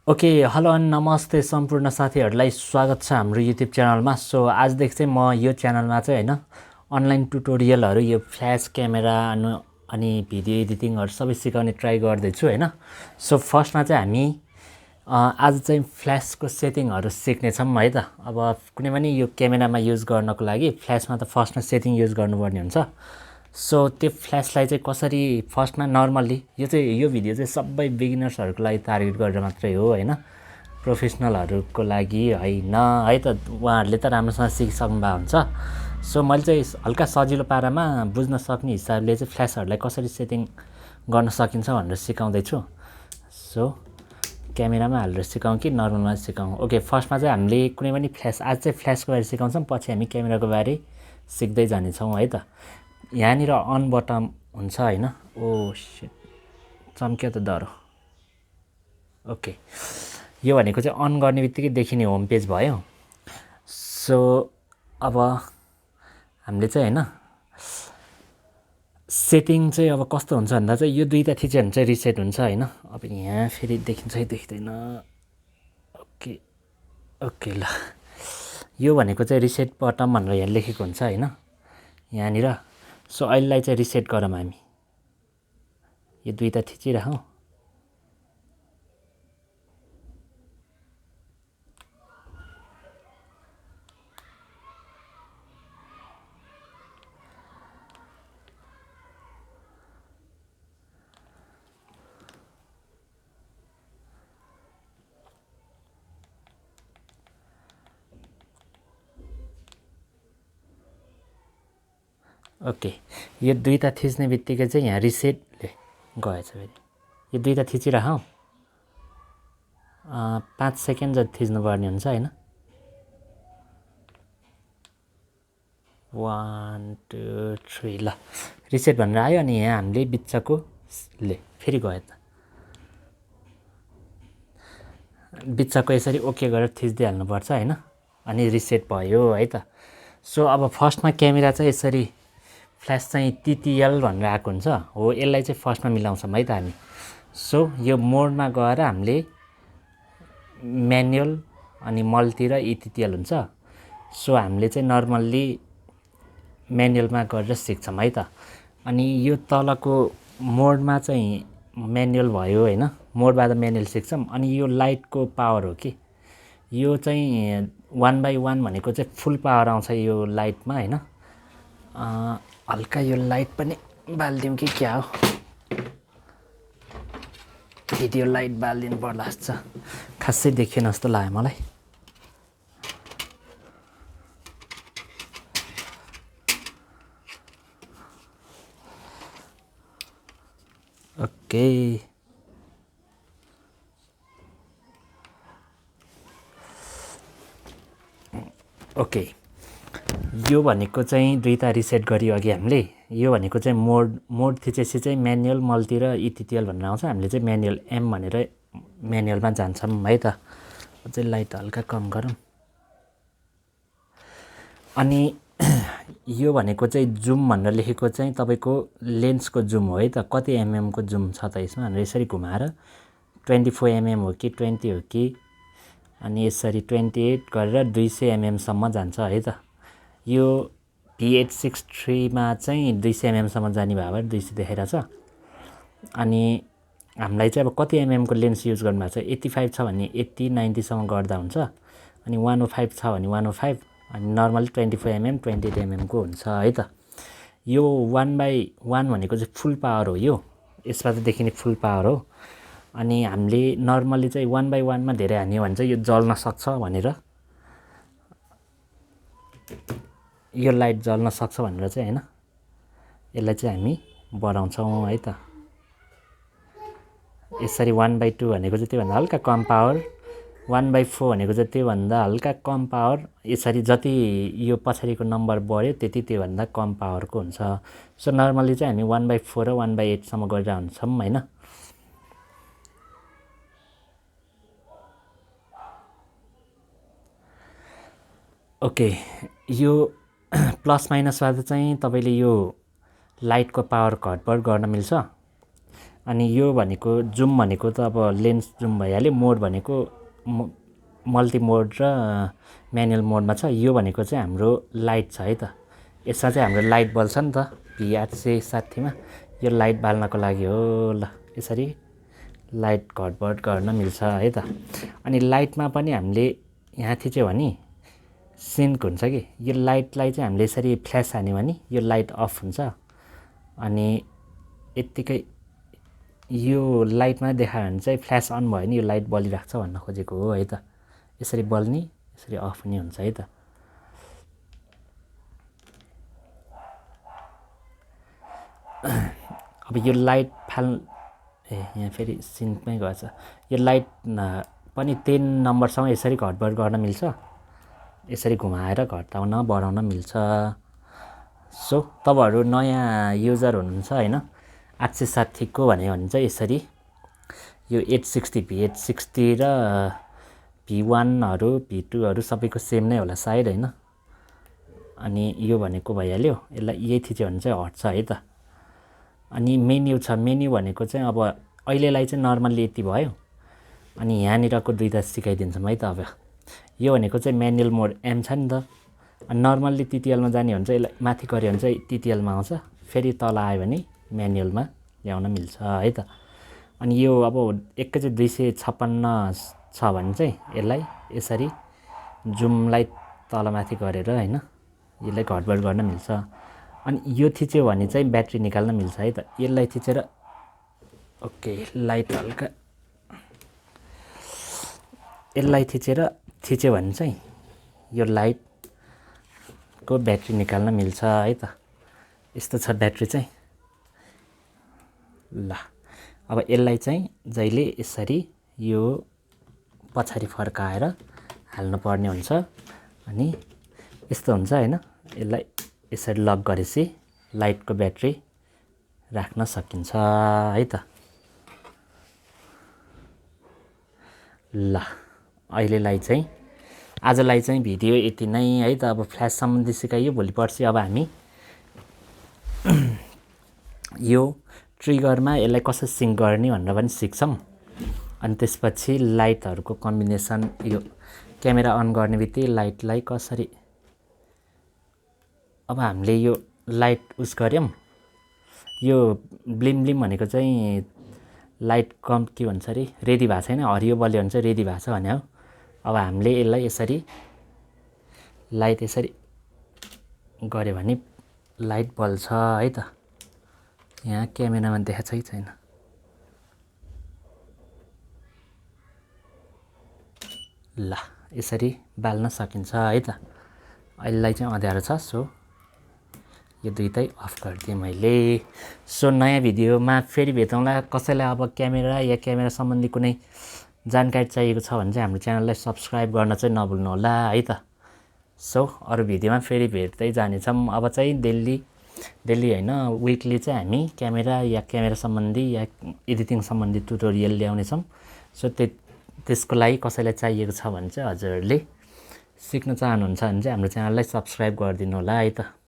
Okay, hello अनि नमस्ते सम्पूर्ण साथीहरूलाई स्वागत छ हाम्रो युट्युब च्यानलमा। सो आजदेखि चाहिँ म यो च्यानलमा चाहिँ होइन अनलाइन ट्युटोरियलहरू यो फ्ल्यास क्यामेरा अनि भिडियो एडिटिङहरू सबै सिकाउने ट्राई गर्दैछु होइन। सो फर्स्टमा चाहिँ हामी आज चाहिँ फ्ल्यासको सेटिङहरू सिक्नेछौँ है त। अब कुनै पनि यो क्यामेरामा युज गर्नको लागि फ्ल्यासमा त फर्स्टमा सेटिङ युज गर्नुपर्ने हुन्छ। सो त्यो फ्ल्यासलाई चाहिँ कसरी फर्स्टमा नर्मल्ली यो भिडियो चाहिँ सबै बिगिनर्सहरूको लागि टार्गेट गरेर मात्रै हो होइन, प्रोफेसनलहरूको लागि होइन है त। उहाँहरूले त राम्रोसँग सिकिसक्नु भएको हुन्छ। सो मैले चाहिँ हल्का सजिलो पारामा बुझ्न सक्ने हिसाबले चाहिँ फ्ल्यासहरूलाई कसरी सेटिङ गर्न सकिन्छ भनेर सिकाउँदैछु। सो क्यामेरामा हालेर सिकाउँ कि नर्मलमा सिकाउँ? ओके, फर्स्टमा चाहिँ हामीले कुनै पनि फ्ल्यास, आज चाहिँ फ्ल्यासको बारे सिकाउँछौँ, पछि हामी क्यामेराको बारे सिक्दै जानेछौँ है त। यहाँनिर अन बटन हुन्छ होइन। ओ सिट, चम्क्यो त डह्रो। ओके, यो भनेको चाहिँ अन गर्ने बित्तिकै देखिने होम पेज भयो। सो अब हामीले चाहिँ होइन सेटिङ चाहिँ अब कस्तो हुन्छ भन्दा चाहिँ यो दुईवटा थिच्यो भने चाहिँ रिसेट हुन्छ होइन। अब यहाँ फेरि देखिन्छ कि देखिँदैन? ओके ओके, ल यो भनेको चाहिँ रिसेट बटन भनेर यहाँ लेखेको हुन्छ होइन यहाँनिर। सो अहिलेलाई चाहिँ रिसेट गरौँ हामी, यो दुईवटा थिचिराखौँ। ओके, यो दुईवटा थिच्ने बित्तिकै चाहिँ यहाँ रिसेटले गएछ। फेरि यो दुईवटा थिचिराखौँ, 5 सेकेन्ड जति थिच्नुपर्ने हुन्छ होइन। 1 2 3, ल रिसेट भनेर आयो। अनि यहाँ हामीले बिचको फेरि गयो त, बिचको यसरी ओके गरेर थिच्दै हाल्नुपर्छ होइन। अनि रिसेट भयो है त। सो अब फर्स्टमा क्यामेरा चाहिँ यसरी फ्ल्यास चाहिँ TTL भनेर आएको हुन्छ हो, यसलाई चाहिँ फर्स्टमा मिलाउँछौँ है त हामी। सो यो मोडमा गएर हामीले म्यानुअल अनि मल्टी र ETTL हुन्छ। सो हामीले चाहिँ नर्मल्ली म्यानुअलमा गरेर सिक्छौँ है त। अनि यो तलको मोडमा चाहिँ म्यानुअल भयो होइन, मोडबाट म्यानुअल सिक्छौँ। अनि यो लाइटको पावर हो कि यो चाहिँ 1/1 भनेको चाहिँ फुल पावर आउँछ यो लाइटमा होइन। हल्का यो लाइट पनि बालिदिउँ कि क्या हो, भिडियो लाइट बालिदिनु पर्ला जस्तो, खासै देखिएन जस्तो लाग्यो मलाई। ओके, ओके, यो भनेको चाहिँ दुईवटा रिसेट गरियो अघि हामीले। यो भनेको चाहिँ मोड थिचेपछि चाहिँ म्यानुअल मल्टी र ETTL भनेर आउँछ। हामीले चाहिँ म्यानुअल M भनेर म्यानुअलमा जान्छौँ है त। अझै लाइट हल्का कम गरौँ। अनि यो भनेको चाहिँ जुम भनेर लेखेको चाहिँ तपाईँको लेन्सको जुम हो है त। कति mm को जुम छ त यसमा भनेर यसरी घुमाएर 24 mm हो कि 20 हो कि, अनि यसरी 28 गरेर 200 mm सम्म जान्छ है त। यो V863 मा चाहिँ 200 mm सम्म जाने भए 200 देखाइरहेछ। अनि हामीलाई चाहिँ अब कति mm को लेन्स युज गर्नु भएको छ, 85 छ भने 80 90 सम्म गर्दा हुन्छ। अनि 105 छ भने 105, अनि नर्मली 24 mm 28 mm को हुन्छ है त। यो 1/1 भनेको चाहिँ फुल पावर हो, यो यसबाट देखिने फुल पावर हो। अनि हामीले नर्मली चाहिँ 1/1 मा धेरै हान्यो भने चाहिँ यो जल्न सक्छ भनेर, यो लाइट जल्न सक्छ भनेर चाहिँ होइन, यसलाई चाहिँ हामी बढाउँछौँ है त। यसरी 1/2 भनेको चाहिँ त्योभन्दा हल्का कम पावर, 1/4 भनेको चाहिँ त्योभन्दा हल्का कम पावर। यसरी जति यो पछाडिको नम्बर बढ्यो त्यति त्योभन्दा कम पावरको हुन्छ। सो नर्मली चाहिँ हामी 1/4 र 1/8 सम्म गरेर हुन्छौँ होइन। ओके, यो प्लस माइनसबाट चाहिँ तपाईँले यो लाइटको पावर घटबढ गर्न मिल्छ। अनि यो भनेको जुम भनेको त अब लेन्स जुम भइहाल्यो। मोड भनेको मल्टी मोड र म्यानुअल मोडमा छ। यो भनेको चाहिँ हाम्रो लाइट छ है त। यसमा चाहिँ हाम्रो लाइट बल्छ नि त P860 मा। यो लाइट बाल्नको लागि हो। ल यसरी लाइट घटबढ गर्न मिल्छ है त। अनि लाइटमा पनि हामीले यहाँ थिच्यो भने सिन्क हुन्छ कि यो लाइटलाई चाहिँ हामीले यसरी फ्ल्यास हान्यो भने यो लाइट अफ हुन्छ। अनि यत्तिकै यो लाइटमा देखायो भने चाहिँ फ्ल्यास अन भयो भने यो लाइट बलिरहेको छ भन्न खोजेको हो है त। यसरी बल्ने यसरी अफ पनि हुन्छ है त। अब यो लाइट यहाँ फेरि सिन्कमै गएछ। यो लाइट पनि 10 नम्बरसम्म यसरी घटबढ गर्न मिल्छ। यसरी घुमाएर घटाउन बढाउन मिल्छ। सो तपाईँहरू नयाँ युजर हुनुहुन्छ होइन 860 को भन्यो भने चाहिँ यसरी यो 860 P860 र P1हरू P2हरू सबैको सेम नै होला सायद होइन। अनि यो भनेको भइहाल्यो। यसलाई यही थिच्यो भने चाहिँ हट्छ है त। अनि मेन्यु छ। मेन्यु भनेको चाहिँ अब अहिलेलाई चाहिँ नर्मल्ली यति भयो। अनि यहाँनिरको दुईवटा सिकाइदिन्छौँ है त। अब यो भनेको चाहिँ म्यानुअल मोड एम छ नि त। अनि नर्मल्ली TTLमा जाने हुन्छ यसलाई माथि गऱ्यो भने चाहिँ TTLमा आउँछ। फेरि तल आयो भने म्यानुअलमा ल्याउन मिल्छ है त। अनि यो अब एकैचोटि 256 छ भने चाहिँ यसलाई यसरी जुमलाई तलमाथि गरेर होइन यसलाई घटबढ गर्न मिल्छ। अनि यो थिच्यो भने चाहिँ ब्याट्री निकाल्न मिल्छ है त। यसलाई थिचेर ओके लाइट हल्का यसलाई थिच्यो भने चाहिँ यो लाइटको ब्याट्री निकाल्न मिल्छ है त। यस्तो छ ब्याट्री चाहिँ। ल अब यसलाई चाहिँ जहिले यसरी यो पछाडि फर्काएर हाल्नुपर्ने हुन्छ। अनि यस्तो हुन्छ होइन। यसलाई यसरी लक गरेपछि लाइटको ब्याट्री राख्न सकिन्छ है त। ल अहिलेलाई चाहिँ आजलाई चाहिँ भिडियो यति नै है त। अब फ्ल्यास सम्बन्धी सिकाइयो। भोलि पर्सि अब हामी यो ट्रिगरमा यसलाई कसरी सिङ्क गर्ने भनेर पनि सिक्छौँ। अनि त्यसपछि लाइटहरूको कम्बिनेसन यो क्यामेरा अन गर्ने बित्तिकै लाइटलाई कसरी अब हामीले यो लाइट उस गऱ्यौँ। यो ब्लिम ब्लिम भनेको चाहिँ लाइट कम के भन्छ अरे रेडी भएको छैन। हरियो बल्यो भने चाहिँ रेडी भएको छ भने हो। अब हामीले यसलाई यसरी लाइट यसरी गऱ्यो भने लाइट बल्छ है त। यहाँ क्यामेरामा देखाएको छ कि छैन। ल यसरी बाल्न सकिन्छ है त। अहिलेलाई चाहिँ अँध्यारो छ। सो यो दुइटै अफ गरिदिएँ मैले। सो नयाँ भिडियोमा फेरि भेटौँला। कसैलाई अब क्यामेरा या क्यामेरा सम्बन्धी कुनै जानकारी चाहिएको छ भने चाहिँ हाम्रो च्यानललाई सब्सक्राइब गर्न चाहिँ नभुल्नु होला है त। सो अरू भिडियोमा फेरि भेट्दै जानेछौँ। अब चाहिँ डेली होइन विकली चाहिँ हामी क्यामेरा या क्यामेरा सम्बन्धी या एडिटिङ सम्बन्धी ट्युटोरियल ल्याउनेछौँ। सो त्यसको लागि कसैलाई चाहिएको छ भने चाहिँ हजुरहरूले सिक्न चाहनुहुन्छ भने चाहिँ हाम्रो च्यानललाई सब्सक्राइब गरिदिनु होला है त।